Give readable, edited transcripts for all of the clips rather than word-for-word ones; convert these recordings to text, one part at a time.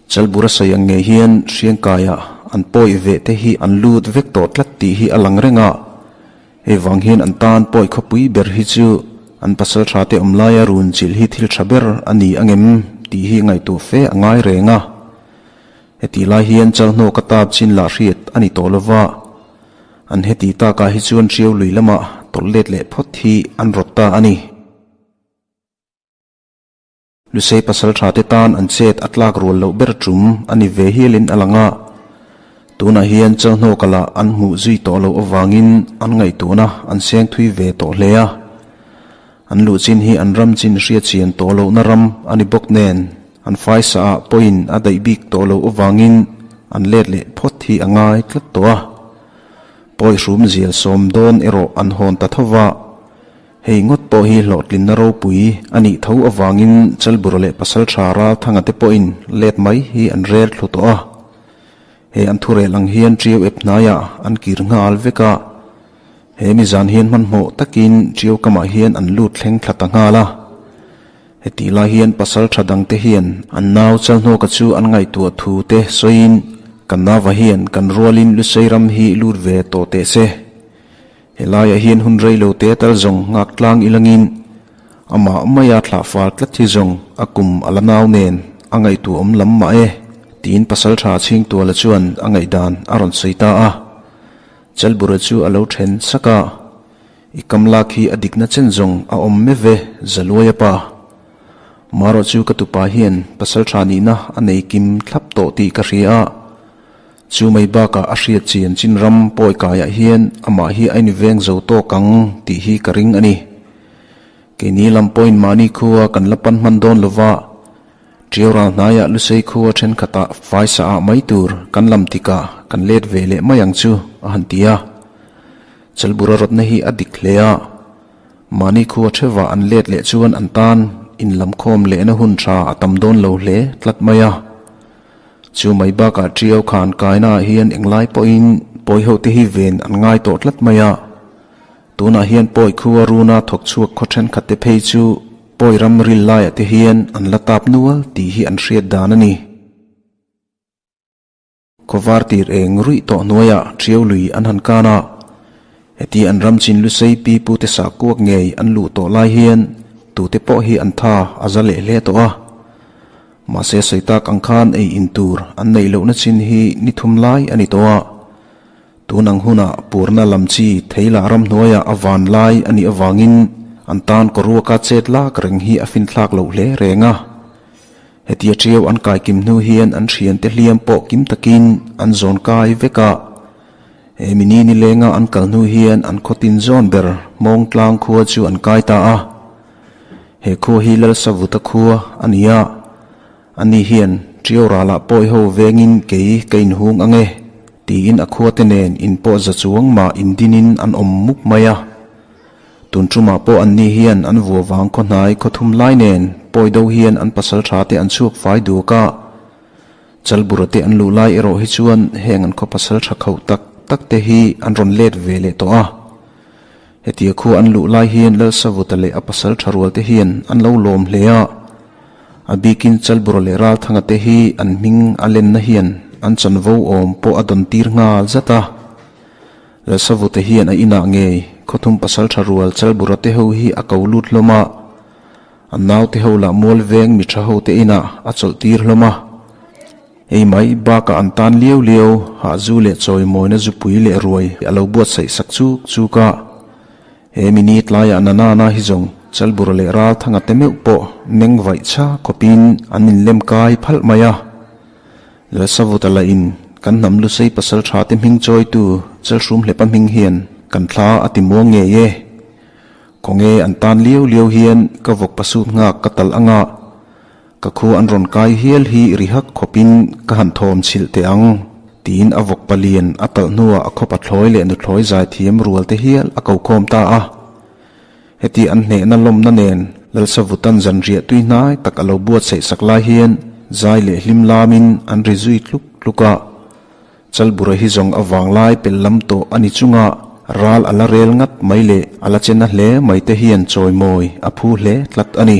Chalbura sawi ang ngei hian Hriangkaia an pawi veh te hi an lut vek tawh tlat tih hi a lang reng a. Hei vang hian an tan pawi khawpui ber hi chu an pasal tha te awm laia run chilh hi thil tha ber a ni angem tih hi ngaihtuah fe a ngai reng a. Hetih lai hian Chalhnawk a tap chin lah hriat a ni tawh lova, an heti takah hi chuan Ṭiau lui lamah tawlh let leh phawt hi an rawt ta a ni. Lusei pasal tha te tan an chet a tlak rual loh ber ṭum a ni ve hialin a lang a, tunah hian Chalhnawka lah an hmuh zui tawh loh avangin an ngaihtuahna an seng thui ve tawh hle a. An luh chin hi an ram chin hriat chian tawh lohna ram a ni bawk nen, an faisa ah pawhin a daih bik tawh loh avangin an let leh phawt hi a ngai tlat tawh a. Pawi hrum zial sawm dawn erawh an hawn ta tho va, hei ngawt pawh hi hlawhtlinna ropui a nih tho avangin Chalbura leh Pasaltha Ralthanga te pawhin let mai hi an rel thlu tawh a. He an thurel ang hian Ṭiau ep hnaiah an kir nghal vek a. He mi zan hian hmanhmawh takin Ṭiau kamah hian an lut thleng thla ta nghal a. Hetih lai hian pasal tha dangte hian an nau Chalhnawka chu an ngaihtuah thu te sawiin, Kan nava hian kan rualin Lusei ram hi lut ve tawh teh se. Helaiah hian hun rei lo te tal zawng nghak tlang ilangin amah maia thlah fal tlat hi zawng a kum a la nau nen a ngaihtuah awm lam mah e, tiin pasal tha Chhingtuala chuan a ngaihdan a rawn sawi ta a. Chalbura chu a lo then sak a, I kam lak hi a dikna chen zawng a awm me ve, Zaluaia pa. Marawh chu ka tupa hian pasal tha nihna a nei kim thlap tawh tih ka hria a. Chu mai bakah a hriat chian chin ram pawi kaiah hian amah hi a inveng zo tawk ang tih hi ka ring a ni. Keini lam pawhin mahni khua kan la pan hman dawn lova, Ṭiau ral hnaiah Lusei khua ṭhenkhatah faisa ah mai tur kan lam tikah kan let ve leh mai ang chu a han ti a. Chalbura rawtna hi a dik hle a, mahni khua ṭheuhah an let leh chuan an tan inlamkhawm lehna hun ṭha a tam dawn lo hle tlat mai a. Chu mai bakah Ṭiau khan kainaah hian englai pawhin pawi hote hi ven an ngai tawh tlat mai a. Tunah hian pawi khua runa thawk chhuak khaw ṭhenkhatte phei chu pawi ram ril laiah te hian an la tap nual tih hi an hriat dan a ni. Khawvar tir eng ruih tawh hnuaiah Ṭiau lui an han kan a, heti an ram chin lusei pi pute sahkuak ngei an luh tawh lai hian tute pawh hi an tha a za leh hle tawh a. Mahse sawi tak ang khan ei in tur an neih lohna chin hi ni thum lai a ni tawh a. Tun ang hunah purna lam chi theilah ramhnuaiah a van lai a nih avangin an tan kawruaka chet lak reng hi a finthlak loh hle reng a. Hetia ṭiau an kai kim hnu hian an ṭhiante hliam pawh kim takin an zawn kai vek a. He mi ni nilenga an kal hnu hian an khawtin zawn ber Hmawngtlang khua chu an kai ta a. He khua hi Lalsavuta khua a ni a. Ani hian ṭiau ralah pawi ho vengin kei ka inhung ang e, tiin a khuate nen inpawh za chuang mah indinin an awm mup mai a. Tun ṭumah pawh anni hian an vua vang khaw hnai khaw thum lai nen pawi do hian an pasal ṭha te an chhuak fai duak a. Chalbura te an luh lai erawh hi chuan heng an khaw pasal ṭha khauh tak tak te hi an rawn let ve leh tawh a. Hetia khua an luh lai hian Lalsavuta leh a pasal ṭha rual te hian an lo lawm hle a. A bikin Chalbura leh Ralthanga te hi an hming a lenna hian an chanvo awm pawh a dawn tir nghal zat a. Lalsavuta hian a inah ngei khawthum pasal tha rual Chalbura te ho hi a ko lut hlawm a, an naute ho lah mual veng mi tha ho te inah a chawlh tir hlawm a. Hei mai bakah an tan liau liau hahzu leh chawimawina zupui leh ruai a lo buatsaih sak chuk chuk a. He mini tlaiah Nanana hi zawng Chalbura leh Ralthanga te meuh pawh meng vaih chha khawpin an inlem kai phalh mai a. Lalsavuta lahin kan hnam Lusei pasal tha te hming chawitu Chalhrum hlepa hming hian kan thla a ti muang ngei e. Khawnge an tan liau liau hian ka vawk pasut nghak ka talh anga ka khu an rawn kai hial hi ri hak khawpin ka han thawm chhilh teh ang tiin a vawk palian a talh hnuah a khawpa thlawi leh nuthlawi zaithiam rual te hial a ko khawm ta a. Heti an hnehna lawmna nen Lalsavutan zanriah tui hnai tak a lo buatsaih sak lai hian zai leh hlim lamin an ri zui tluk tluk a. Chalbura hi zawng a vanglai pel lam tawh a ni chunga ral a la rel ngat mai leh a la che na hle mai te hian chawimawi a phu hle tlat a ni.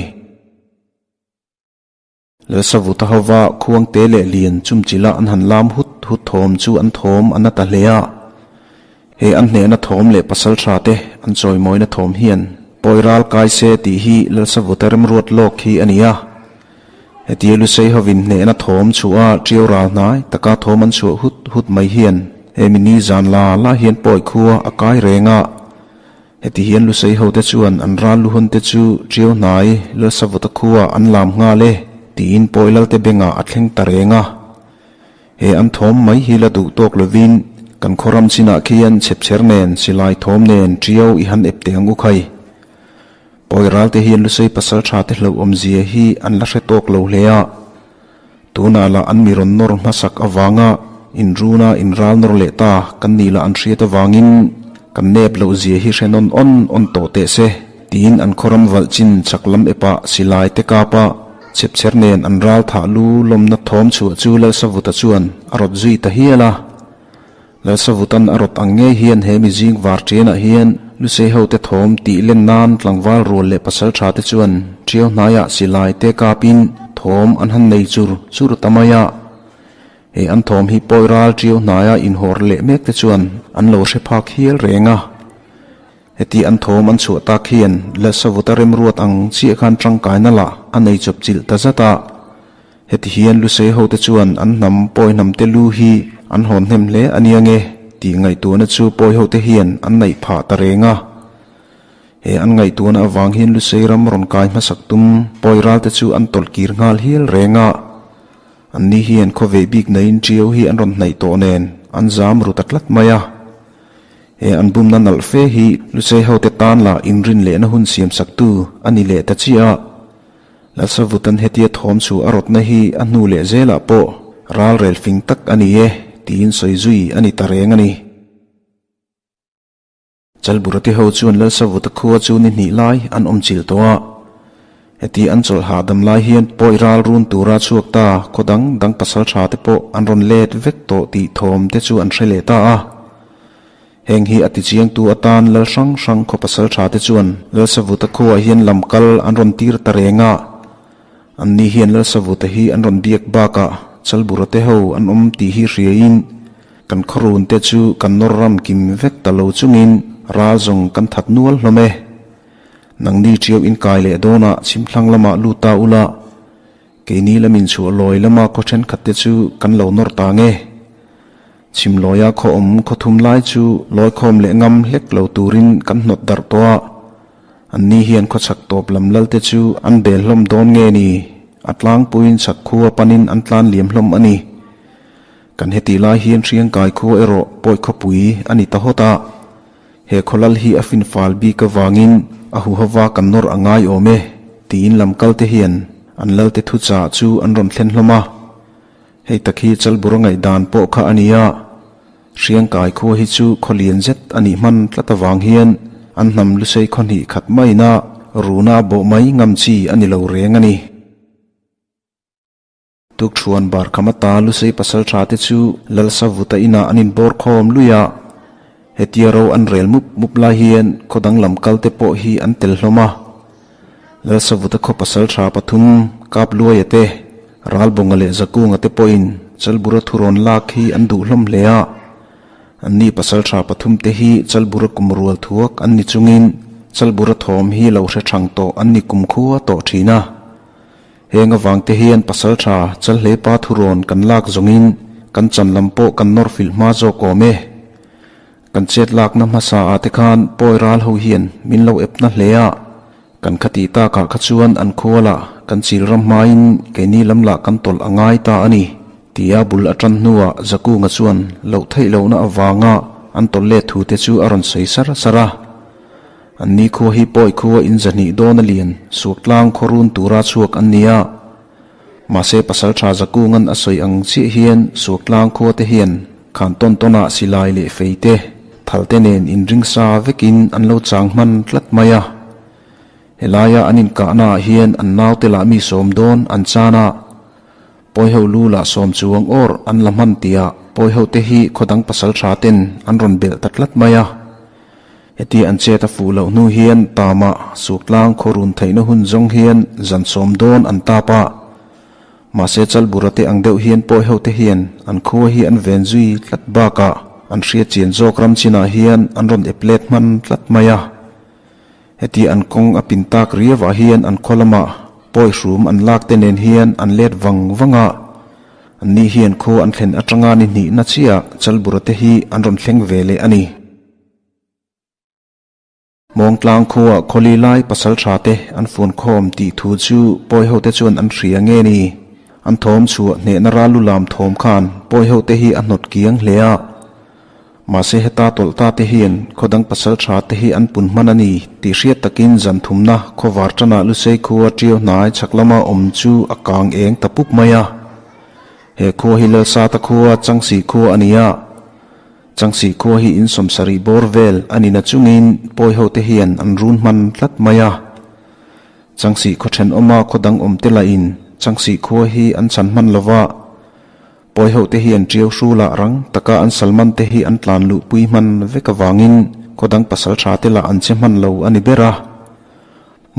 Lalsavuta hova khuangte leh lian chumchila an han lam hut hut thawm chu an thawm a na ta hle a. He an hnehna thawm leh pasaltha te an chawimawina thawm hian pawi ral kai se tih hi Lalsavuta remruat lawk hi a ni a. Hetia Lusei hovin hnehna thawm chhuah a ṭiau ral hnai taka thawm an chhuah hut hut mai hian he mini zan la la hian pawi khua a kai reng a. Heti hian Lusei hote chuan an ral luhawn te chu ṭiau hnai Lalsavuta khua an lam nghal e tiin pawi lalte bengah a thleng ta reng a. He an thawm mai hi la duh tawk lovin kan khawram chinah khian chhepchher nen silai thawm nen ṭiau i han ep teh ang u khai. Pawi ralte hian Lusei pasal tha te hlauhawmzia hi an la hre tawk lo hle a. Tunah lah an mi rawn nawr hmasak avanga inruna inral nawr leh ta kan nih lah an hriat avangin kan nep lohzia hi hre nawn awn awn tawh teh se tiin an khawram valh chin chak lam epah silai te kapa chhepchher nen an ral thah lu lawmna thawm chhuah chu Lalsavuta chuan a rawt zui ta hial a. Lalsavutan a rawt ang ngei hian he mizing var ṭianah hian Lusei hote thawm tih len nan tlangval rual leh pasal ṭha te chuan ṭiau hnaiah silai te kapin thawm an han nei chur chur ta mai a. He an thawm hi pawi ral ṭiau hnaia inhawr leh mek te chuan an lo hre phak hial reng a. Heti an thawm an chhuah tak hian Lalsavuta remruat ang chiah khan ṭangkaina lah a nei chawp chilh ta zat a. Heti hian Lusei hote chuan an hnam pawi hnamte lu hi an hawn hnem hle a nia nge tih ngaihtuahna chu pawi hote hian an neih phah ta reng a. He an ngaihtuahna avang hian Lusei ram rawn kai hmasak tum pawi ralte chu an tawlh kir nghal hial reng a. Anni hian khawveh bik naiin ṭiau hi an rawn hnaih tawh nen an zam ru ta tlat mai a. He an bumna nalh fe hi Lusei hote tan lah inrin lehna hun siamsaktu a ni leh ta chiah a. Lalsavutan hetia thawm chu a rawtna hi a hnu leh zelah pawh ral rel fing tak a ni e, tiin sawi zui a ni ta reng a ni. Chalburati ho chuan Lalsavuta khua chu ni hnih lai an awm chilh tawh a. Heti an chawlh hahdam lai hian pawi ral run tura chhuak ta khaw dang dang pasal tha te pawh an rawn let vek tawh tih thawm te chu an hre leh ta a. Heng hi a tichiangtu atan lal hrang hrang khaw pasal tha te chuan Lalsavuta khuaah hian lam kal an rawn tir ta reng a. Anni hian Lalsavuta hi an rawn biak bakah Chalbura te ho an awm tih hi hriain kan khawrun te chu kan nawr ram kim vek ta lo chungin ral zawng kan that nual hlawm e. Nangni ṭiau inkai leh dawnah chhimthlang lamah lut ta ula, keini lamin chhuah lawi lama khaw thenkhat te chu kan lo nawr ta nge. Chhimlawia khaw awm khaw thum lai chu lawikhawm leh ngam hlek lo turin kan hnawt darh tawh a, anni hian khawchhak tawp lam lalte chu an bel hlawm dawn nge ni? A tlangpuiin chhak khua panin an tlan liam hlawm a ni. Kan hetih lai hian Hriangkai khua erawh pawi khawpui a ni ta hawt a, he khaw lal hi a finfal bik avangin a huhova kan nawr a ngai awm e, tiin lamkalte hian an lalte thuchah chu an rawn thlen hlawm a. Hei tak hi Chalbura ngaihdan pawh kha a nia, Hriangkai khua hi chu khaw lian zet a nih hman tlat avang hian an hnam lusei khaw hnih khat maina runa bawh mai ngam chi a ni lo reng a ni. Tukṭhuan Barkhamata lusei pasal tha te chu Lalsavuta inah an inbawr khawm lui a, hetia ro an rel mup mup lai hian khaw danglam kal te pawh hi an tel hlawm a. Lalsavuta khaw pasal tha pathum Kapluaia te, Ralbawnga leh Zakunga te pawhin Chalbura thurawn lak hi an duh hlawm hle a. Anni pasal tha pathum te hi Chalbura kum rual thuak an ni chungin Chalbura thawm hi lo hre thang tawh an ni kumkhua tawh thin a. Heng avang te hian pasal tha Chalhleipa thurawn kan lak zawngin kan chan lam pawh kan nawr filh hma zawk awm e. Kan chet lakna hmasa ah te khan pawi ral ho hian min lo ep na hle a, kan khatih takah kha chuan an khual ah kan chil ram hmain keini lam lah kan tawlh a ngai ta a ni, tia bul a tan hnuah Zakunga chuan loh theih lohna avanga an tawlh let thu te chu a rawn sawi sar sar a. An ni khua hi pawi khua in zahnih dawn a lian suaktlang khaw run tura chhuak an ni a, Mahse Pasalṭha Zakunga'n a sawi ang chiah hian Suaktlang khua te hian khan tawn tawnah silai leh fei te, thal te nen inring sa vekin an lo chang hman tlat mai a. Helaia an inkahnaah hian an naute lah mi sawm dawn an chan a, Pawiho lu lah sawm chuang awr an la hman tihah Pawiho te hi khaw dang Pasalṭha ten an rawn belh ta tlat mai a. Heti an chet a fuh loh hnu hian Tama Suktlang khaw run theihna hun zawng hian zan sawm dawn an tap a. Mahse Chalbura te ang deuh hian pawi ho te hian an khua hi an ven zui tlat bakah an hriat chian zawk ram chinah hian an rawn ep let hman tlat mai a. Heti an kawng a pin tak riauah hian an khaw lamah pawi hrum an lak te nen hian an let vang vang a. An ni hian khua an thlen atanga ni hnihna chiah Chalbura te hi an rawn thleng ve leh a ni. Mawngtlang khuaah khawli lai pasal tha te an fun khawm tih thu chu pawi ho te chuan an hria nge ni? An thawm chhuah hnehna ral lu lam thawm khan pawi ho te hi a hnawt kiang hle a. Mahse heta tawlh ta te hian khaw dang pasal tha te hi an pun hman a ni tih hriat takin zan thumna khawvar tanah Lusei khua Ṭiau hnai chhak lama awm chu a kang eng ta pup mai a. He khua hi Lalsata khua Changsi khua a ni a. Changsi khua hi in sawmsarih bawr vel a ni na chungin pawi ho te hian an run hman tlat mai a. Changsi khaw thenawma khaw dang awm te lahin Changsi khua hi an chhan hman lo va, pawi ho te hian ṭiau hrulah rang taka an salman te hi an tlan luhpui hman vek avangin khaw dang pasal tha te lah an che hman lo a ni ber a.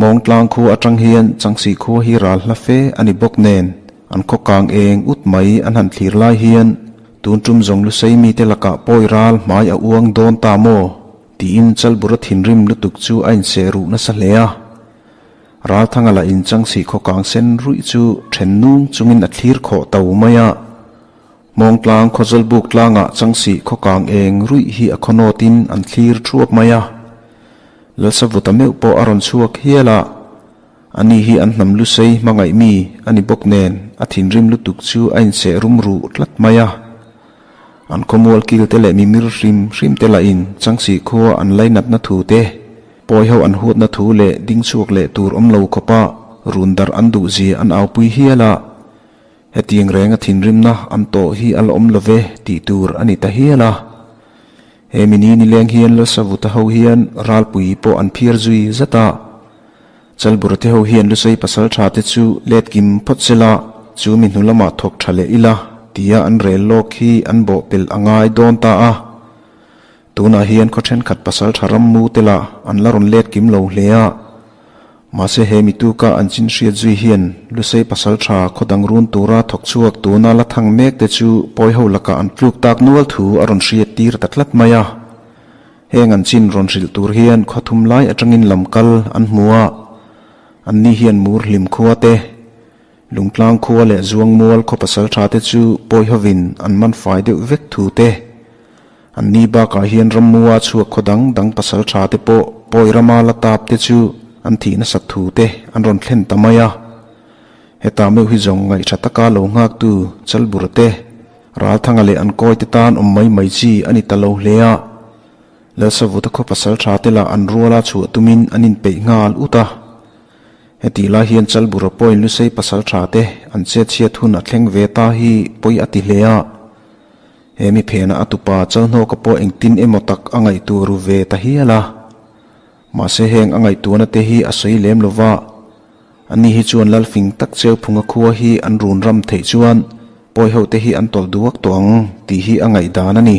Mawngtlang khua atang hian Changsi khua hi ral hla fe a ni bawk nen an khaw kang eng ut mai an han thlir lai hian tun tum zawng Lusei mite lakah pawi ral hmai a uang dawn ta maw? tiin Chalbura thinrim lutuk chu a inseh ruh nasa hle a. Ralthanga lah in Changsi khaw kang sen ruih chu then nung chungin a thlir khawh to mai a. Mawngtlang Khawzawlbuk tlangah Changsi khaw kang eng ruih hi a khaw nawtin an thlir thuap mai a. Lalsavuta meuh pawh a rawn chhuak hial a, ani hi an hnam lusei hmangaih mi a ni bawk nen a thinrim lutuk chu a inseh rum ruh tlat mai a. An khawmual kil te leh mimir hrim hrim te lahin Changsi khua an lainatna thu te, pawi ho an huatna thu leh ding chhuak leh tur awm lo khawpa run darh an duh zia an aupui hial a. Hetiang renga thinrimna an tawh hi a la awm lo ve tih tur a ni ta hial a. He mini nileng hian Lalsavuta ho hian ralpui pawh an phiar zui zat a. Chalburate ho hian Lusei pasal tha te chu let kim phawt sela chu mi hnu lamah thawk tha leh ila tia an rel lawk hi an bawh pelh a ngai dawn ta a. Tunah hian khaw thenkhat pasal tha ram mu te lah an la rawn let kim lo hle a. Mahse he mi tuka an chin hriat zui hian Lusei pasal tha khaw dang run tura thawk chhuak tuna la thang mek te chu pawi ho lakah an tluk tak nual thu a rawn hriat tir ta tlat mai a. Heng an chin rawn hrilh tur hian khaw thum lai atangin lam kal an hmu a, anni hian mur hlim khua te, Lungtlang khua leh Zuangmual khaw pasal tha te chu pawi hovin an man fai deuh vek thu te, anni bakah hian rammua chhuak khaw dang dang pasal tha te pawh pawi rama la tap te chu an thih nasat thu te an rawn thlen ta mai a. Heta meuh hi zawng ngaih tha taka lo nghaktu Chalbur te, Ralthanga leh an kawi te tan awm mai mai chi a ni ta lo hle a. Lalsavuta khaw pasal tha te lah an ruala chhuah tumin an inpeih nghal ut a. Hetih lai hian Chalbura pawhin Lusei pasal tha te an chetchhiat hun a thleng ve ta hi pawi a ti hle a. He mi phenah a tupa Chalhnawka pawh engtin emaw tak a ngaihtuah ru ve ta hial a. Mahse heng a ngaihtuahna te hi a sawi lem lo va, ani hi chuan Lalfing tak Cheuphunga khua hi an run ram theih chuan pawi ho te hi an tawlh duak tawh ang tih hi a ngaihdan a ni.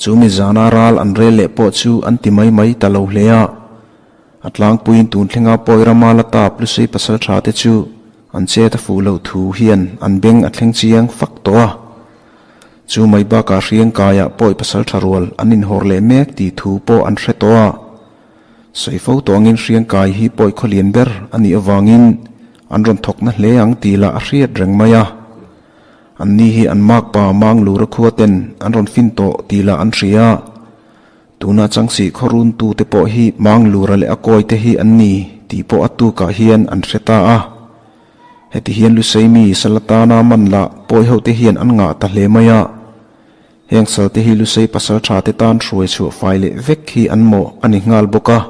Chu mi zana ral an rel leh pawh chu an ti mai mai ta lo hle a. A tlangpuiin tun thlenga pawi rama la tap Lusei pasal tha te chu an chet a fuh loh thu hian an beng a thleng chiang fak tawh a. Chu mai bakah hriangkaiah pawi pasal tha rual an inhawr leh mek tih thu pawh an hre tawh a. Sawi fo tawh angin hriangkai hi pawi khawlian ber a nih avangin an rawn thawk na hle ang tih lah a hriat reng mai a. Anni hi an makpa Manglura khua ten an rawn fin tawh tih lah an hria a. Tuna Changsi khaw runtu te pawh hi Manglura leh a kawi te hi an ni tih pawh a tukah hian an hre ta a. Heti hian Luseimi Salatana man lah pawi ho te hian an ngah ta hle mai a. Heng sal te hi Lusei pasal tha te tan hruai chhuah fai leh vek hi an mawh a ni nghal bawk a.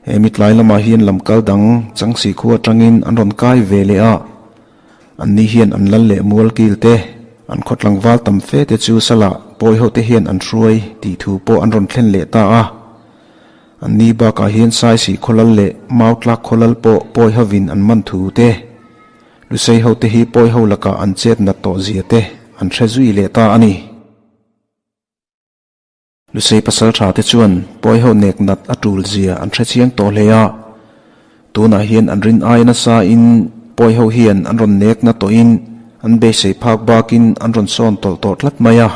He mitlai lamah hian lamkal dang Changsi khua atangin an rawn kai ve leh a. Anni hian an lal leh mual kil te, an khaw tlangval tam fe te chu salah pawi ho te hian an hruai tih thu pawh an rawn thlen leh ta a. Anni bakah hian Saisi khawlal leh Mautlak khawlal pawh pawi hovin an man thu te, Lusei ho te hi pawi ho lakah an chet nat tawh zia te an hre zui leh ta a ni. Lusei pasal tha te chuan pawi ho nek nat a tul zia an hre chiang tawh hle a. Tunah hian an rin aia nasa in pawi ho hian an rawn nek na tawhin an beisei phak bakin an rawn sawn tawlh tawh tlat mai a.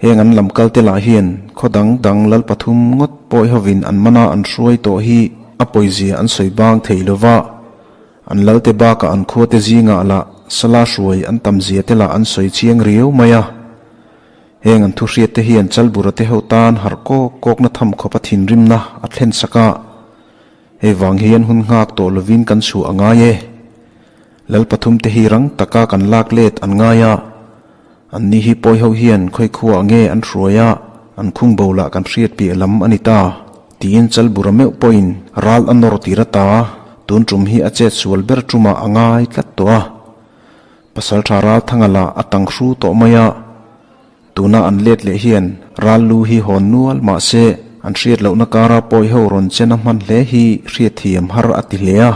Heng an lam kal te lah hian khaw dang dang lal pathum ngawt pawi hovin an mana an hruai tawh hi a pawizia an sawi bang thei lova. An lal te bakah an khua te zingah lah sala hruai an tam zia te lah an sawi chiang riau mai a. Heng an thuhriat te hian Chalbura te ho tan harh kawk kawkna tham khawpa thinrimna a thlen sak a. Hei vang hian hun nghak tawh lovin kan chhuah a ngai e. Lal pathum te hi rang taka kan lak let an ngai a. An ni hi pawi ho hian khawi khuaah nge an hruai a, an khung bo lah kan hriat piah lam a ni ta, tiin Chalbura meuh pawhin ral a nawr tir ata tun tum hi a chet sual ber tumah a ngai tlat tawh a. Pasaltha Ralthanga lah a tang hru tawh mai a. Tuna an let leh hian ral lu hi hawn nual mah se an hriat lohna kara pawi ho rawn chen a hman hle hi hriatthiam har a ti hle a.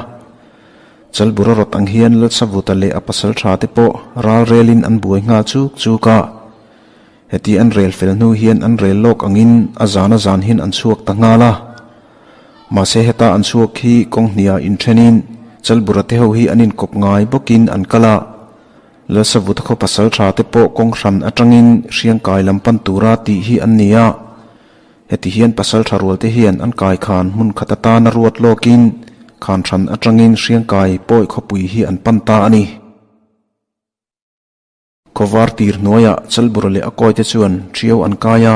Chalbura rawt ang hian Lalsavuta leh a pasal tha te pawh ral relin an buai nghal chuk chuk a. Heti an rel fel hnu hian an rel lawk angin a zan a zan hian an chhuak ta nghal a. Mahse heta an chhuak hi kawng hniah inthenin Chalbura te ho hi an inkawp ngai bawkin an kal a. Lalsavuta khaw pasal tha te pawh kawng hran atangin Hriangkai lam pan tura tih hi an ni a. Heti hian pasal tha rual te hian an kai khan hmun khat atana ruat lawkin khan hran atangin Hriangkai pawi khawpui hi an pan ta a ni. Khawvar tir hnuaiah Chalbura leh a kawi te chuan Ṭiau an kai a.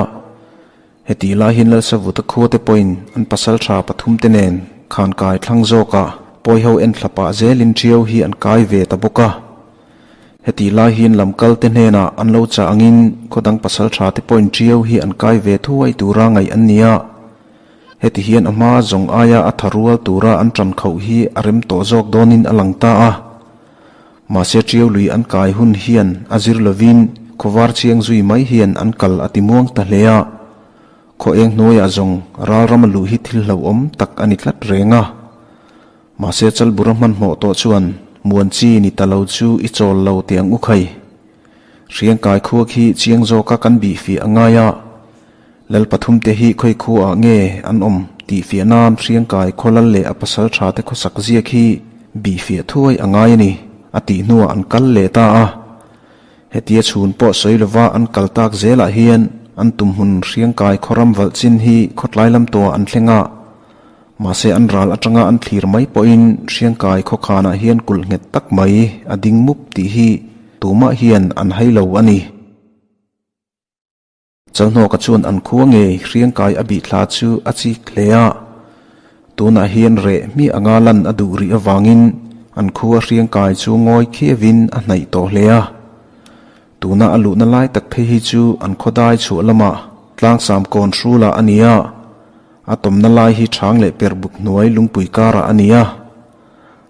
Heti lai hian Lalsavuta khua te pawhin an pasal tha pathum te nen khan kai thlang zawkah pawi ho en thla pah zelin Ṭiau hi an kai ve ta bawk a. Heti lai hian lam kal te hnenah an lo chah angin khaw dang pasal tha te pawhin Ṭiau hi an kai ve thuai tura ngaih an ni a. Heti hian a hma zawng aia a tha rual tura an ṭan khauh hi a rem tawh zawk dawnin a lang ta a. Mahse Ṭiau lui an kai hun hian a zir lovin khawvar chiang zui mai hian an kal a ti muang ta hle a. Khaw eng hnuaiah zawng ralram a luh hi thil hlauhawm tak a ni tlat reng a. Mahse Chalbura hmanhmawh tawh chuan muan chi ni ta lo chu i chawl lo teh ang u khai. Hriangkai khua khi chiang zawka kan bih fiah a ngai a. Lal pathum te hi khawi khuaah nge an awm tih fiah nan Hriangkai khawlal leh a pasal tha te khawsak ziak hi bih fiah thuai a ngai a ni, a tih hnuah an kal leh ta a. Hetia chhun pawh sawi lova an kal tak zelah hian an tumhmun Hriangkai khawram valh chin hi khawtlai lam tuah an thleng a. Mahse an ral atanga an thlir mai pawhin Hriangkai khawkhanah hian kulh nghet tak mai a ding mup tih hi tumah hian an hai lo a ni. Chalhnawka chuan an khua ngei Hriangkai a bih thla chu a chik hle a. Tunah hian reh hmiah anga lan a duh rih avangin an khua Hriangkai chu ngawi khiavin a hnaih tawh hle a. Tuna a luhna lai tak phei hi chu an khawdai chhuah lamah tlangsam kawn hrulah a ni a. A tawmna lai hi chhang leh per buk hnuai lungpui karah a ni a.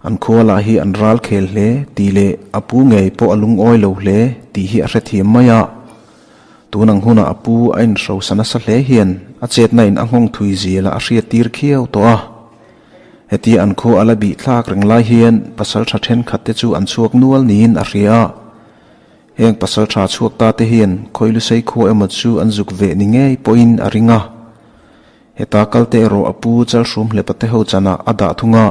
An khua lah hi an ral khel hle tih leh a pu ngei pawh a lungawi lo hle tih hi a hrethiam mai a. Tun ang hunah a pu a inhrosa nasa hle hian a chetna in a nghawng thui zel a a hriat tir khiau tawh a. Hetia an khua a la bih thlak reng lai hian pasal tha thenkhat te chu an chhuak nual niin a hria a. Heng pasal tha chhuak ta te hian Khawilusei khua emaw chu an zuk veh ni ngei pawhin a ring a. Heta kal te erawh a pu Chalhrum hlepa te ho chanah a dah thung a.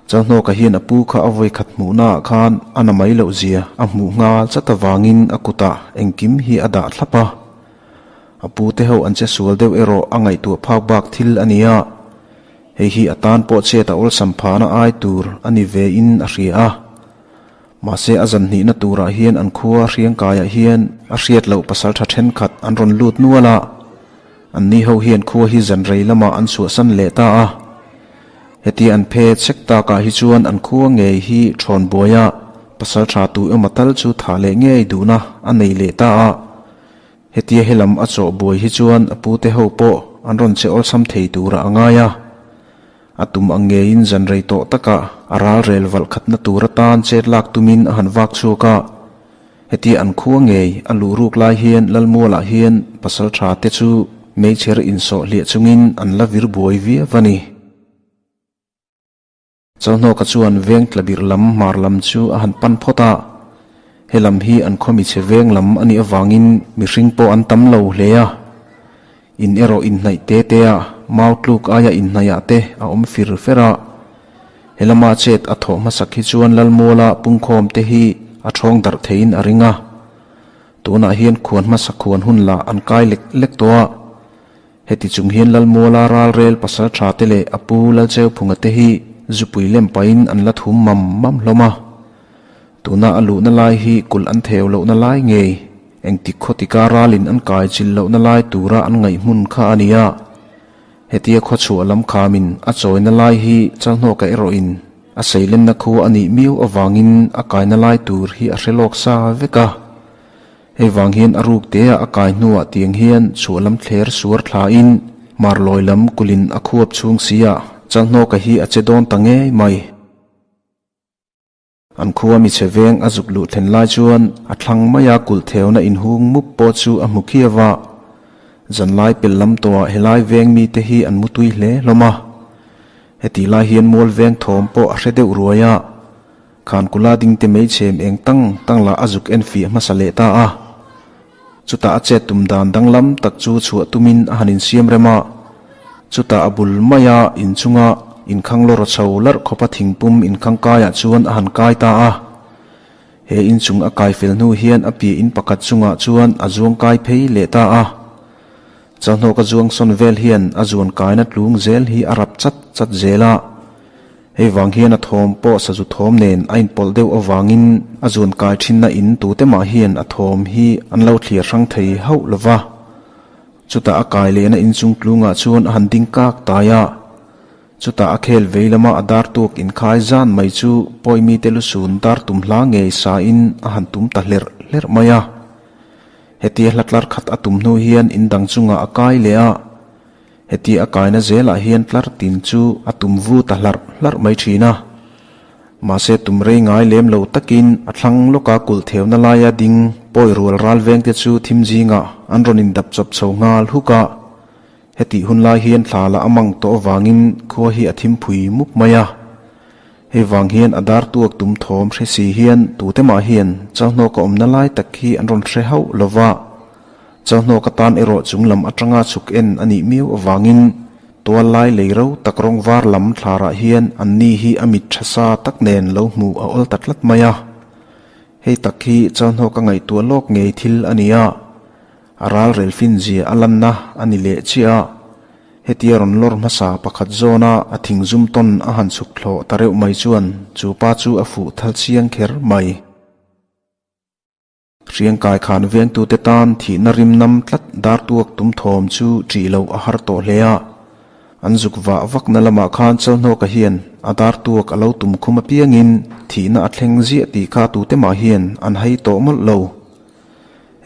Chalhnawka hian a pu kha a vawikhat hmuhnaah khan a na mai loh zia a hmuh nghal chat avangin a kutah engkim hi a dah thlap a. A pu te ho an che sual deuh erawh a ngaihtuah phak bak thil a ni a. Hei hi a tan pawh chet a awlsam phahna ai tur a ni ve in a hria a. Mahse a zan hnihna turah hian an khua Hriangkaiah hian a hriat loh pasal tha thenkhat an rawn lut nual a. An ni ho hian khua hi zan rei lamah an chhuahsan leh ta a. Hetia an phe chek takah hi chuan an khua ngei hi thawn buaia pasal tha tu emaw tal chu thah leh ngei duhna a nei leh ta a. Hetia helam a chawh buai hi chuan a pute ho pawh an rawn che awlsam thei turah a ngai a. A tum ang ngeiin zan rei tawh takah a ral rel valh khatna tur atan chet lak tumin a han vak chhuak a. Hetia an khua ngei a luh ruk lai hian Lalmualah hian pasal tha te chu meichher insawh hliah chungin an la vir buai viau a ni. Chalhnawka chuan veng tlabirh lam hmar lam chu a han pan phawt a. He lam hi an khaw michhe veng lam a nih avangin mihring pawh an tam lo hle a. In erawh inhnaih te te a, mau tluk aia inhnaihah te a awm fir fer a. Helama chet a thawh hmasak hi chuan Lalmuala pungkhawm te hi a ṭhawng darh theiin a ring a. Tunah hian khuan hmasa khuan hun lah an kai lek lek tawh a. Heti chung hian Lalmuala ralrel pasal tha te leh a pu Lalcheuphunga te hi zupui lem pahin an la thum mam mam hlawm a. Tuna a luhna lai hi kulh an theu lohna lai ngei, engtik khawtika ralin an kai chil lohna lai tura an ngaih hmun kha a ni a. Hetia khawchhuah lam khamin a chawina lai hi Chalhnawka erawhin a seilenna khua a nih miau avangin a kaina lai tur hi a hre lawk sa vek a. Hei vang hian a ruk teah a kai hnuah tiang hian chhuah lam thler suar thlain Marlawi lam kulhin a khuap chhung sia Chalhnawka hi a che dawn ta ngei mai. An khua mi chhe veng a zuk luh thlen lai chuan a thlang maia kulh theuna inhung mup pawh chu a hmu khiau a. Zanlai pel lam tawhah helai veng mite hi an mutui hle hlawm a. Hetih lai hian mual veng thawm pawh a hre deuh ruai a. Khankula dingte mei chhem eng tang tang lah a zuk en fiah hmasa leh ta a. Chutah a chet tum dan danglam tak chu chhuah tumin a han insiam rem a. Chutah a bul maia inchunga inkhang lawr chho larh khawpa thingpum inkhang kaiah chuan a han kai ta a. He inchung a kai fel hnu hian a piah in pakhat chungah chuan a zuang kai phei leh ta a. Chawhnawka zuang sawn vel hian a zuan kaina tlung zel hi a rap chat chat zel a. Hei vang hian a thawm pawh sazu thawm nen a inpawlh deuh avangin a zuan kai thinna in tute mah hian a thawm hi an lo thliar hrang thei hauh lo va. Chutah a kai lehna inchung tlungah chuan a han ding kak tai a. Chutah a khel vei lama a dar tuak inkhai zan mai chu pawi mite lusun dar tum hla ngei sain a han tum ta hlerh hlerh mai a. Hetia hla tlar khat a tum hnu hian in dang chungah a kai leh a. Hetia a kaina zelah hian tlar tin chu a tum vu ta hlarh hlarh mai thin a. Mahse tum rei ngai lem lo takin a thlang lawka kulh theuna laia ding pawi rual ral vengte chu thim zingah an rawn indap chawp chho nghal huk a. Hetih hun lai hian thla la a mang tawh avangin khua hi a thim phui mup mai a. Hei vang hian a dar tuak tum thawm hre si hian tute mah hian Chauhnawka awmna lai tak hi an rawn hre hauh lo va. Chauhnawk atan erawh chung lam atanga chhuk en a nih miau avangin tual lai lei ro tak rawng var lam thlarah hian an ni hi a mit tha sa tak nen lo hmuh a awl ta tlat mai a. Hei tak hi Chauhnawka ngaihtuah lawk ngei thil a ni a. A ral rel fin zia a lanna a ni leh chiah a, hetia rawn lawr hmasa pakhat zawna a thing zum tawn a han chhuk thlawh ta reuh mai chuan chu pa chu a fuh thal chiang kher mai. Hriangkai khan vengtute tan thihna rim nam tlat dar tuak tum thawm chu ṭih loh a har tawh hle a, An zuk vah vakna lamah khan Chalhnawka hian a dar tuak a lo tum khum apiangin thihna a thleng ziah tih kha tute mah hian an hai tawh mawlh lo.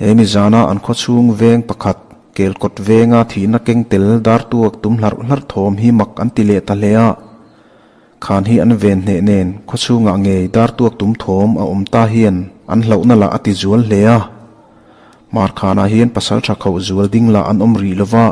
He mi zana an khawchhung veng pakhat Kelkawt venga thihna keng tel dar tuak tum hlarh hlarh thawm hi mak an ti leh ta hle a. Khan hi an ven hneh nen khawchhungah ngei dar tuak tum thawm a awm ta hian an hlauhna lah a ti zual hle a. Hmarkhanah hian pasal tha khauh zual ding lah an awm rih lova.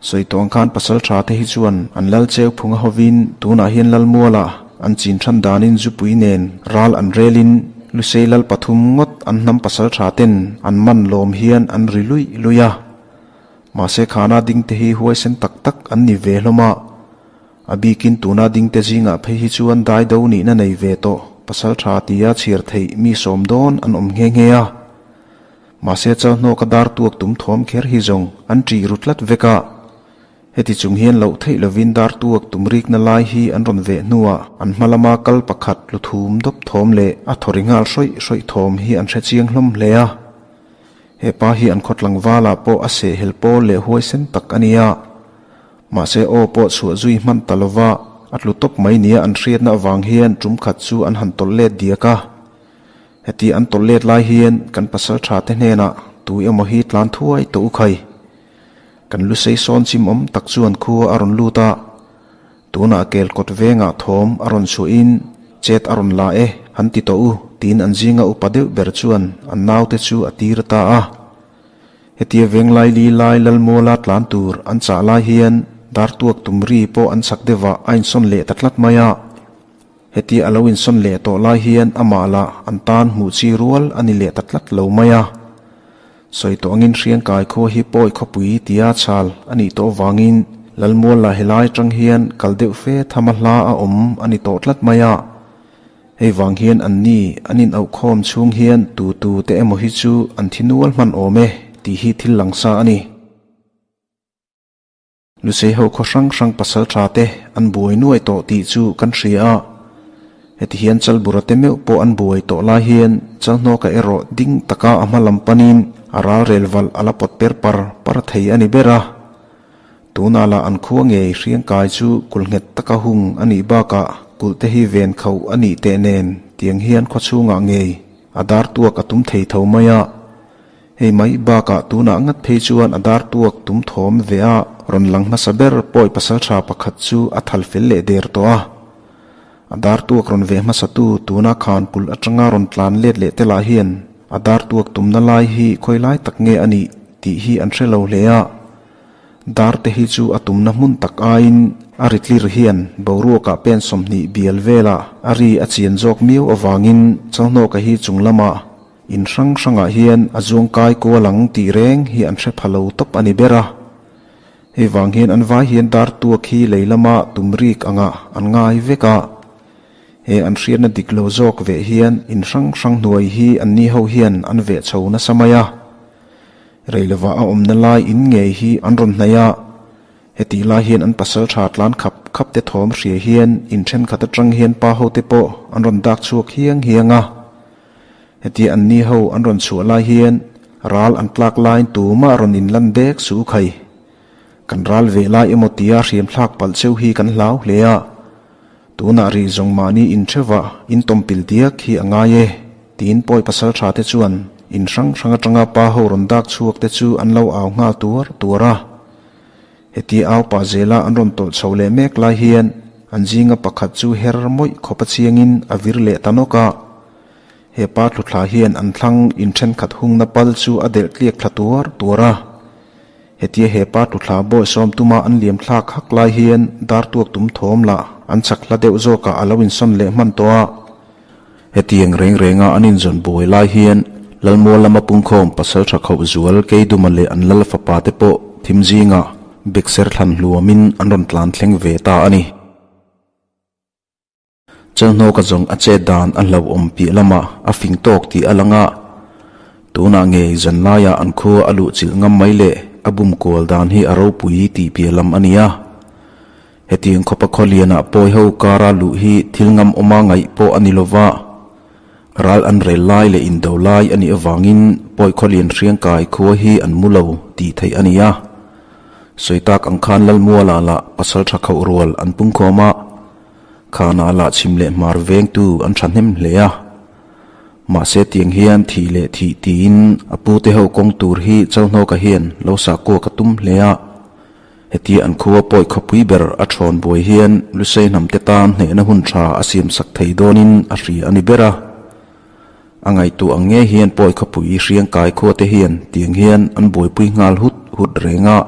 Sawi tawh ang khan pasal tha te hi chuan an lal cheu phung a hovin tunah hian Lalmuala an chin than danin zupui nen ral an relin Lusei lal pathum ngawt an hnam pasal tha ten an man lawm hian an ri luih luih a. Mahse khana ding te hi huaisen tak tak an ni ve hlawm a. A bikin tuna ding te zingah phei hi chuan dai do nihna nei ve tawh pasal tha tia chhiar theih mi sawm dawn an awm nghe nghe a. Mahse Chalhnawka dar tuak tum thawm kher hi zawng an ṭih ru tlat vek a. Heti chung hian loh theih lovin dar tuak tum rikna lai hi an rawn veh hnuah an hma lama kal pakhat lu thum dawp thawm leh a thaw ri nghal hrawih hrawih thawm hi an hre chiang hlawm hle a. He pa hi an khaw tlangvalah pawh a sehhel pawl leh huaisen tak a ni a. Mahse aw pawh chhuah zui hman ta lova a tlu tawp mai nia an hriatna avang hian tum khat chu an han tawlh let diak a. Heti an tawlh let lai hian kan pasal tha te hnenah tu emaw hi tlan thuai tawh u khai. Kan lu sei sawn chim awm tak chuan khua a rawn lut a, tunah kel kawt vengah thawm a rawn chhuahin chet a rawn la e han ti tawh u tiin an zinga upa deuh ber chuan an naute chu a tir ta a. Hetia venglai li lai Lalmuala tlan tur an chah lai hian dartuak tumri pawh an chak deuhah a insawn leh ta tlat mai a. Hetia a lo insawn leh tawh lai hian amah lah an tan hmuh chi rual a ni leh ta tlat lo mai a. Sawi tawh angin Hriangkai khua hi pawi khawpui tia chal a nih tawh avangin Lalmual lah helai atang hian kal deuh fe tham a hla a awm a ni tawh tlat mai a. Hei vang hian an ni an in auhkhawm chhung hian tu tu te emaw hi chu an thi nual hman awm e tih hi thil langsa a ni. Lusei ho khaw hrang hrang pasal tha te an buai nuai tawh tih chu kan hria a. Heti hian Chalbura te meuh pawh an buai tawh lai hian Chalhnawka erawh ding taka a hma lam panin a ralrel valh a la pawt per par par thei a ni ber a. Tunah lah an khua ngei hriangkai chu kulh nghet taka hung a nih bakah kulh te hi ven khauh a nih teh nen tiang hian khaw chhungah ngei a dar tuak a tum thei tho mai a. Hei mai bakah tunah ngat phei chuan a dar tuak tum thawm ve a rawn lang hmasa ber pawi pasaltha pakhat chu a thal fel leh der tawh a. A dar tuak rawn ve hmasatu tuna khan kulh atanga rawn tlan let leh te lah hian a dar tuak tumna lai hi khawi lai tak nge a nih tih hi an hre lo hle a. Dar te hi chu a tumna hmun tak aiin a ri tlir hian boruakah pen 20 bial velah a ri a chian zawk miau avangin Chalhnawka hi chung lamah in hrang hrangah hian a zuangkai kual ang tih reng hi an hre pha lo tawp a ni ber a. Hei vang hian an vai hian dar tuak hi lei lama tum rik angah an ngai vek a. He an hriatna dik lo zawk veh hian in hrang hrang hnuai hi anni ho hian an veh chho nasa mai a. Rei lova a awmna lai in ngei hi an rawn hnaih a, hetih lai hian an pasal tha tlan khap khap te thawm hria hian in thenkhat atang hian pa ho te pawh an rawn dak chhuak hiang hiang a. Hetia an ni ho an rawn chhuah lai hian ral an tlak laiin tumah rawn in lan dek su khai. Kan ral ve lai emaw tia hriam thlak palh cheu hi kan hlau hle a. Tunah rih zawng mahni intheuva intawmpil diak hi a ngai e, tiin pawi pasal tha te chuan in hrang hrang atanga pa ho rawn dak chhuak te chu an lo au nghal tuar tuar a. Hetia au pah zela an rawn tawlh chho leh mek lai hian an zinga pakhat chu her mawih khawp a chiangin a vir leh ta nawk a. He pa thluthla hian an thlang in thenkhat hungna pal chu a delh tliak thla tuar tuar a. Hetia he pa tuthla bawisawm tuma an liam thlak hak lai hian dar tuak tum thawm lah an chak hla deuh zawkah a lo insawn leh hman tawh a. Hetiang reng renga an inzawn buai lai hian Lalmual lama pungkhawm pasaltha khauh zual Keiduma leh an lal fapa te pawh thim zingah Bekser thlan hluamin an rawn tlan thleng ve ta a ni. Chalhnawka zawng a chet dan a hlauhawm piah lamah a fing tawk tih a lang a, tunah ngei zanlaiah an khua a luh chilh ngam mai leh a bum kual dan hi a ropui tih piah lam a ni a. Hetiang khawpa khawlianah pawi ho kara luh hi thil ngam awma ngaih pawh a ni lova, ral an rel lai leh indo lai a nih avangin pawi khawlian hriangkai khua hi an mu lo tih theih a ni a. Sawi tak ang khan Lalmuala lah pasal tha khauh rual an pungkhawm a. Khana lah chhim leh hmar vengtu an thahnem hle a. Mahse tiang hian thih leh thih tiin a pute ho kawng tur hi Chalhnawka hian lo sahkuak a tum hle a. Hetia an khua pawi khawpui ber a thawn buai hian Lusei hnamte tan hnehna hun tha a siamsak thei dawnin a hria a ni ber a. A ngaihtuah ang ngei hian pawi khawpui hriangkai khuate hian tiang hian an buaipui nghal hut hut reng a.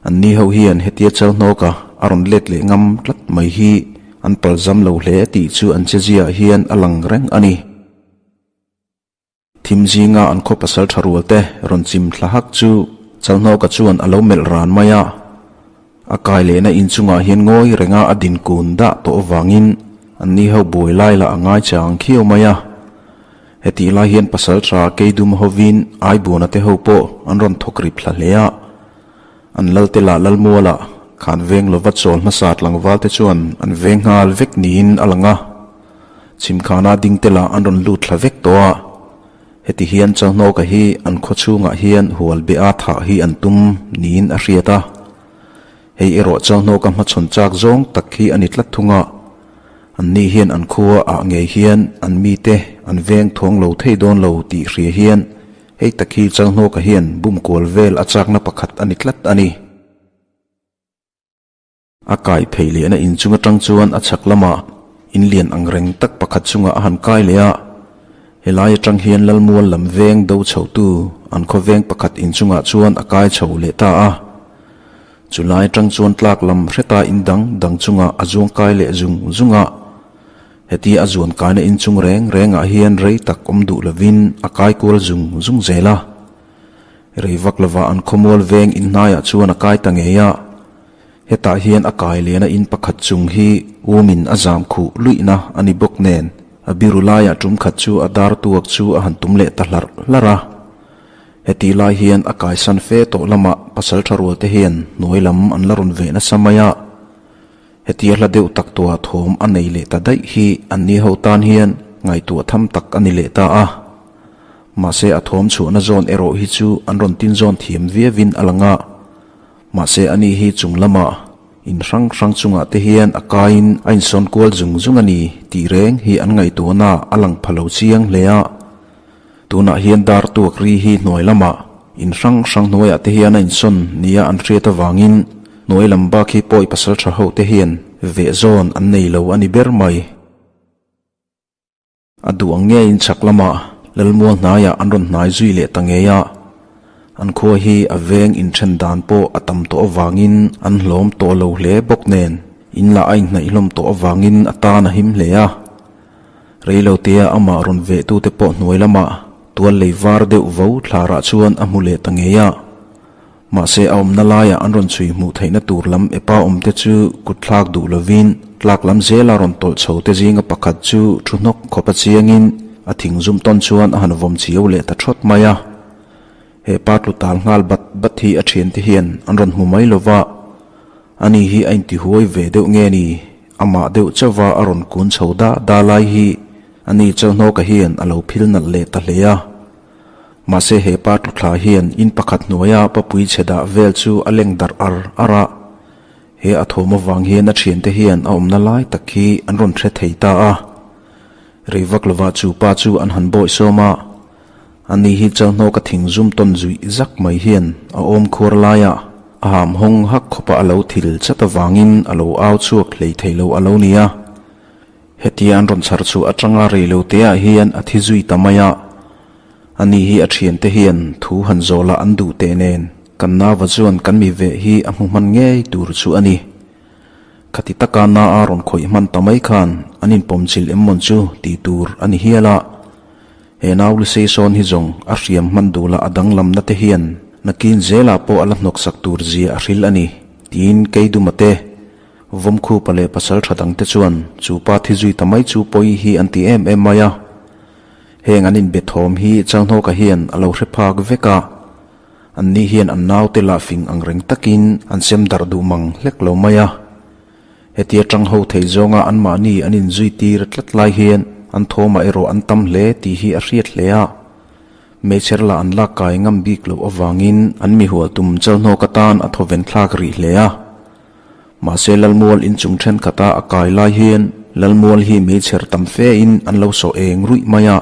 An ni ho hian hetia Chalhnawka a rawn let leh ngam tlat mai hi an palzam lo hle tih chu an cheziaah hian a lang reng a ni. Thim zinga an khaw pasal tha rual te rawn chim thla hak chu Chalhnawka chuan a lo melh ran mai a. A kai lehna inchungah hian ngawi renga a din kun dah tawh avangin an ni ho buai lai lah a ngai chang khiau mai a. Hetih lai hian pasal tha Keidum hovin Aibuana te ho pawh an rawn thawk rip thla hle a. An lalte lah Lalmualah khan veng lova chawl hmasa tlangval te chuan an veng nghal vek niin a lang a. Chhimkhana dingte lah an rawn lut thla vek tawh a. Heti hian Chalhnawka hi an khaw chhungah hian hual be a thah hi an tum niin a hriat a. Hei erawh Chalhnawka hmachhawn chak zawng tak hi a ni tlat thung a. Anni hian an khua ah ngei hian an mite an veng thuang lo thei dawn lo tih hria hian hei tak hi Chalhnawka hian bum kual vel a chakna pakhat a ni tlat a ni. A kai phei lehna inchung atang chuan a chhak lamah in lian ang reng tak pakhat chungah a han kai leh a. Helai atang hian Lalmual lam veng do chhotu an khaw veng pakhat inchungah chuan a kai chho leh ta a. Chulai atang chuan tlak lam hreta in dang dang chungah a zuang kai leh zung zung a. Hetia a zuan kaina inchung reng rengah hian rei tak awm duh lovin a kai kual zung zung zel a. Rei vak lovah an khawmual veng inhnaiah chuan a kai ta ngei a. Hetah hian a kai lena in pakhat chung hi umin a zam khuh luihna a ni bawk nen, a biru laiah tum khat chu a dar tuak chu a han tum leh ta hlarh hlarh a. Hetih lai hian a kaisan fe tawh lamah pasaltha rual te hian hnuai lam an la rawn ve nasa mai a. Hetia hla deuh tak tua thawm a nei leh ta daih hi anni ho tan hian ngaihtuah tham tak a ni leh ta a. Mahse a thawm chhuahna zawn erawh hi chu an rawn tin zawn thiam viauin a lang a. Mahse ani hi chung lamah in hrang hrang chungah te hian a kaiin a insawn kual zung zung a ni tih reng hi an ngaihtuahna a lang pha lo chiang hle a. Tunah hian dar tuak ri hi hnuai lamah in hrang hrang hnuaiah te hian a insawn nia an hriat avangin hnuai lam bak hi pawi pasal tha ho te hian veh zawn an nei lo a ni ber mai. A duh ang ngeiin chhak lamah Lalmual hnaiah an rawn hnai zui leh ta ngei a, an khua hi a veng inthen dan pawh a tam tawh avangin an hlawm tawh lo hle bawk nen in lah a inhnaih hlawm tawh avangin a tan a him hle a. Reilotea amah rawn vehtute pawh hnuai lamah tual lei var deuh vo thlarah chuan a hmu leh ta ngei a. Mahse a awmna laiah an rawn chhui hmuh theihna tur lam epa awmte chu kut thlak duh lovin tlak lam zela rawn tawlh chho te zinga pakhat chu thu hnawk khawp a chiangin a thing zum tawn chuan a han vawm chiau leh ta thawt mai a. He pa tlu tal nghal bat bat hi a thiante hian an rawn hmu mai lova, ani hi a intihuai ve deuh nge ni? Amah deuh chauha a rawn kun chho da da lai hi ani Chauhnawka hian a lo phil nalh leh ta hle a. Mahse he pa tuthla hian in pakhat hnuaia papui chhe dah vel chu a leng darh ar ar a. He a thawm avang hian a thiante hian a awmna lai tak hi an rawn hre thei ta a. Rei vak lovah chu pa chu an han bawihsawm a. Ani hi Chauhnawka thing zum tawn zuih zak mai hian a awm khuar laiah a ham hawng hak khawpa a lo thil chat avangin a lo au chhuak hlei thei lo a lo ni a. Hetia an rawn chhar chhuah atanga rei lo teah hian a thi zui ta mai a. Ani hi a thiante hian thu han zawhlah an duh teh nen kan nauva chuan kan mi veh hi a hmu hman ngei tur chu a ni. Khati taka na a rawn khawih hman ta mai khan an inpawmchilh em mawn chu tih tur a ni hial a. He nau Lusei sawn hi zawng a hriam hman duh lah a danglamna te hian nakin zelah pawh a la hnawksak tur zia a hril a ni, tiin Keiduma te, Vawmkhupa leh pasal tha dangte chuan chu pa thi zui ta mai chu pawi hi an ti em em mai a. Heng an inbe thawm hi Changhnawka hian a lo hre phak vek a, anni hian an naute lah fing ang reng takin an sem darh duh mang hlek lo mai a. Hetia tang ho thei zawnga anmahni an inzui tir tlat lai hian an thawmah erawh an tam hle tih hi a hriat hle a. Meichher lah an lak kai ngam bik loh avangin an mihual tum Chalhnawk atan a thawven thlak rih hle a. Mahse Lalmual inchung thenkhat a a kai lai hian Lalmual hi meichher tam fe in an lo sawh eng ruih mai a.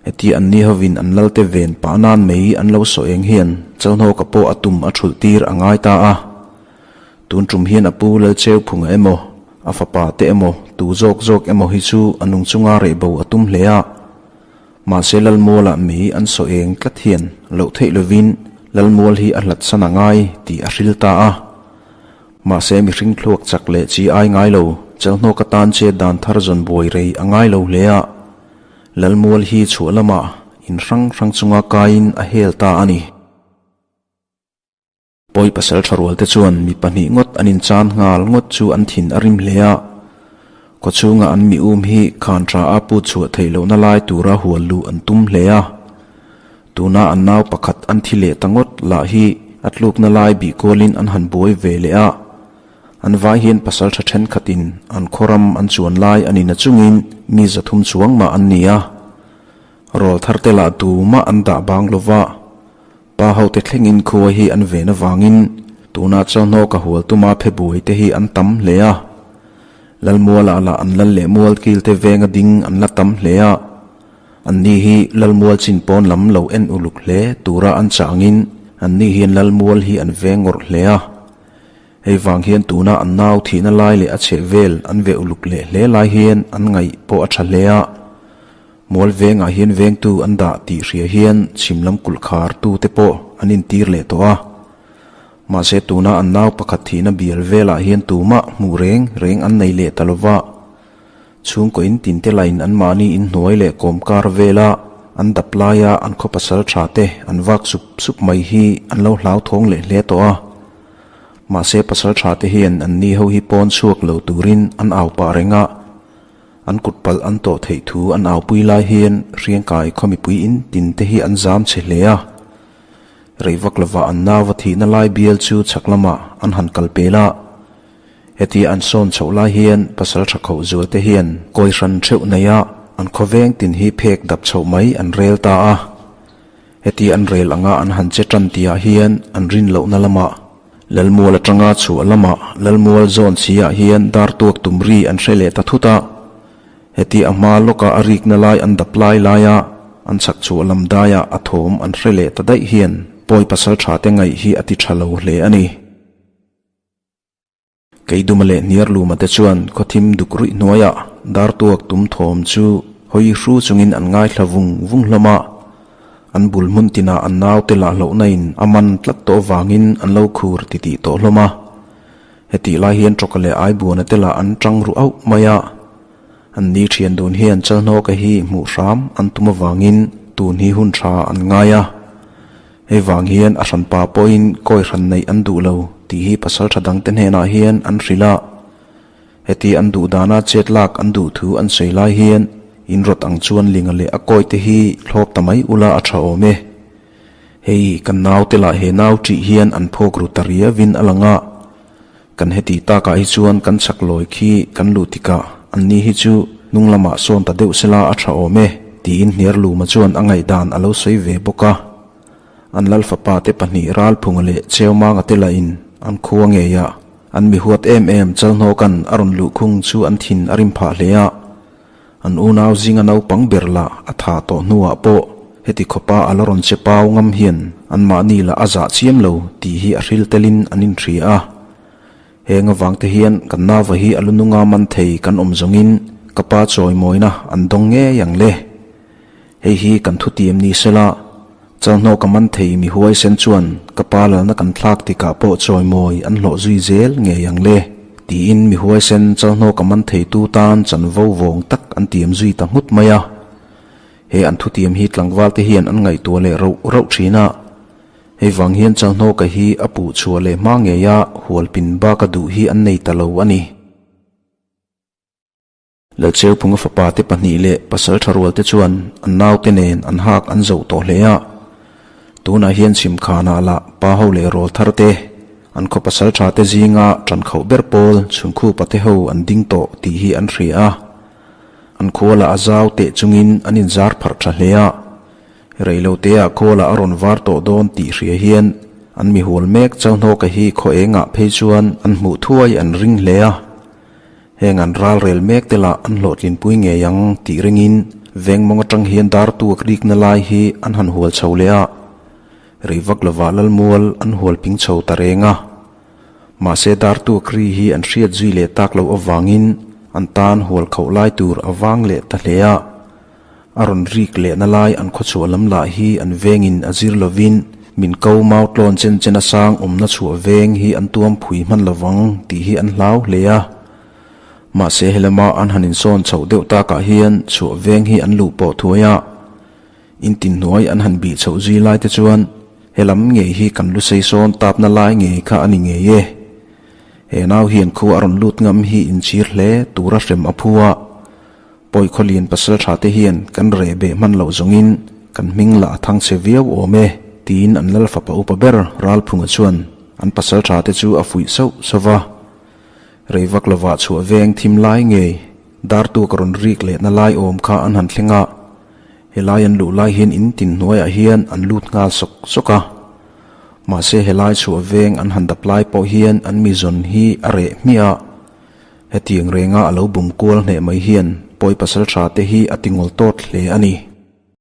Heti an ni hovin an lalte ven pah nan mei an lo sawh eng hian Chalhnawka pawh a tum a thulh tir a ngai ta a. Tun tum hian a pu Lalcheuphunga emaw, a fapa te emaw, tu zawk zawk emaw hi chu a nung chunga reh bo a tum hle a. Mahse Lalmualah mei an saw eng tlat hian loh theih lovin Lalmual hi a hlat san a ngai tih a hril ta a. Mahse mihring thluak chak leh chi ai ngai lo, Chelhnawk atan che dan thar zawn buai rei a ngai lo hle a. Lalmual hi chhuah lamah in hrang hrang chunga kaiin a hel ta a ni. Pawi pasal tha rual te chuan mi pahnih ngawt an inchan nghal ngawt chu an thin a rim hle a. Kawchhunga an mi um hi khan tha a put chhuah theih lohna lai tura hual luh an tum hle a. Tuna an nau pakhat an thi leh ta ngawt lah hi a tlukna lai bih kualin an han buai ve leh a. An vai hian pasal tha thenkhatin an khawram an chuan lai a ni na chungin mi 300 chuang mah an ni a. Rawl thar te lah tumah an dah bang lova. Pa hote thlengin khua hi an ven avangin tunah Chauhnawka hual tuma phe buai te hi an tam hle a. Lalmualah lah an lal leh mual kil te venga ding an la tam hle a. Anni hi Lalmual chin pawn lam lo en uluk hle tura an changin anni hian Lalmual hi an veng ngawrh hle a. Hei vang hian tuna an nau thihna lai leh a chheh vel an veh uluk leh hle lai hian an ngaih pawh a tha hle a. Mual vengah hian vengtu an dah tih hria hian chhim lam kulh khar tu te pawh an intir leh tawh a. Mahse tuna an nau pakhat thihna bial velah hian tumah hmuh reng reng an nei leh ta lova. Chhungkaw in tin te lain anmahni inhnuai leh kawmkar vela an dap laia an khaw pasal tha te an vak sup sup mai hi an lo hlauthawng leh hle tawh a. Mahse pasaltha te hian an ni ho hi pawn chhuak lo turin an au pah reng a, an kut palh an tawh theih thu an au pui lai hian Hriangkai khaw mipui in tin te hi an zam chhe hle a. Rei vak lovah an nauva thihna lai bial chu chhak lamah an han kal pel a. Hetia an sawn chhoh lai hian pasaltha khoh zual te hian kawi hran theuh nei a an khawveng tin hi phek dap chhoh mai an rel ta a. Heti an rel anga an han che tan tihah hian an rin lohna lamah Lalmual atanga chhuah lamah Lalmual zawn si-ah hian dar tuak tum ri an hre leh ta thut a. Heti a hma lawka a rikna lai an dap lai laia an chhak chhuah lam daiah a thawm an hre leh ta daih hian pawi pasal tha te ngaih hi a ti tha lo hle a ni. Keiduma leh Hniarluma te chuan khawthim duk ruih hnuaiah Dartuak tum thawm chu hawi hru chungin an ngaithla vung vung hlawm a. An bul hmun tinah an naute lah hlauhna in a man tlat tawh vangin an lo khur titih tawh hlawm a. Hetih lai hian Tawka leh Aibuana te lah an tang ru auh mai a. An ni thian dun hian Chalhnawka hi hmuh hram an tum avangin tun hi hun tha an ngai a. Hei vang hian a hranpa pawhin kawi hran neih an duh lo tih hi pasal tha dangte hnenah hian an hrilh a. Heti an duh dana chet lak an duh thu an sawi lai hian in rawt ang chuan linga leh a kawite hi thlawp ta mai ula a tha awm e. Hei kan naute lah he nau ṭih hian an phawk ru ta riauin a lang a. Kan heti takah hi chuan kan chak lawi khi kan luh tikah anni hi chu hnung lamah sawn ta deuh sela a tha awm e, tiin Hniarluma chuan a ngaihdan a lo sawi ve bawk a. An lalfapa te pahnih Ralphunga leh Cheumanga te lahin an khua ngei a, an mi huat em em Chalhnawka'n a rawn luh khung chu an thin a rim phah hle a. An unau zinga naupang ber lah a tha tawh hnuah pawh heti khawpa a la rawn che pau ngam hian anmahni lah a zah chiam lo tih hi a hril telin an inhria a. Heng avangte hian kan nauva hi a lu nunga man thei kan awm zawngin ka pa chawimawina an dawng ngei ang le. Hei hi kan thutiam ni sela, Chalhnawh ka man thei mi huaisen chuan ka pa lalna kan thlak tikah pawh chawimawi an hlawh zui zel ngei ang le, tiin mi huaisen chalhnawh ka man theitu tan chanvo vawng tak an tiam zui ta nghut mai a. He an thutiam hi tlangval te hian an ngaihtuah leh rauh rauh thin a. Hei vang hian chalhnawka hi a puh chhuah leh hma ngeia hualpin baka duh hi an nei ta lo a ni. Lalcheuphunga fapa te pahnih leh pasal tha rual te chuan an naute nen an hak an zoh tawh hle a. Tunah hian chhimkhanah lah pa ho leh rawl thar te, an khaw pasal tha te zinga tan khauh ber pawl chhungkhupa te ho an ding tawh tih hi an hria a. An khua lah a zau teh chungin an inzar pharh tha hle a. Reiloteah khua lah a rawn var tawh dawn tih hria hian an mihual mek Chauhnawka hi khaw engah phei chuan an hmuh thuai an ring hle a. Heng an ralrel mek te lah an hlawhtlinpui ngei ang tih ringin veng mawng atang hian dar tuak rikna lai hi an han hual chho leh a, rei vak lovah Lalmual an hual ping chho ta reng a. Mahse dar tuak ri hi an hriat zui leh tak loh avangin an tan hual khauh lai tur a vang leh ta hle a. A rawn rik lehna lai an khawchhuah lam lah hi an vengin a zir lovin min ko mau tlawn chen chen a sang awmna chhuah veng hi an tuam phui hman lovang tih hi an hlau hle a. Mahse helama an han insawn chhoh deuh takah hian chhuah veng hi an luh pawh thuai a. Intin hnuai an han bih chhoh zui lai te chuan helam ngei hi kan lu sei sawn tapna lai ngei kha a ni ngei e. He nau hian khu a rawn lut ngam hi inchhir hle tura hrem a phu a. Pawi khawlian pasal tha te hian kan reh beh hman loh zawngin kan hming lah a thang chhe viau awm e, tiin an lal fapa upa ber Ralphunga chuan an pasal tha te chu a fuih sauh sauh va. Rei vak lovah chhuah veng thim lai ngei Dartuak rawn rik lehna lai awm kha an han thleng a, helai an luh lai hian in tin hnuaiah hian an lut nghal sawk sawk a. Mahse helai chhuah veng an han dap lai pawh hian an mi zawn hi a reh hmiah a. Hetiang renga a lo bum kual hneh mai hian pawi pasal tha te hi a ti ngawl tawt hle a ni.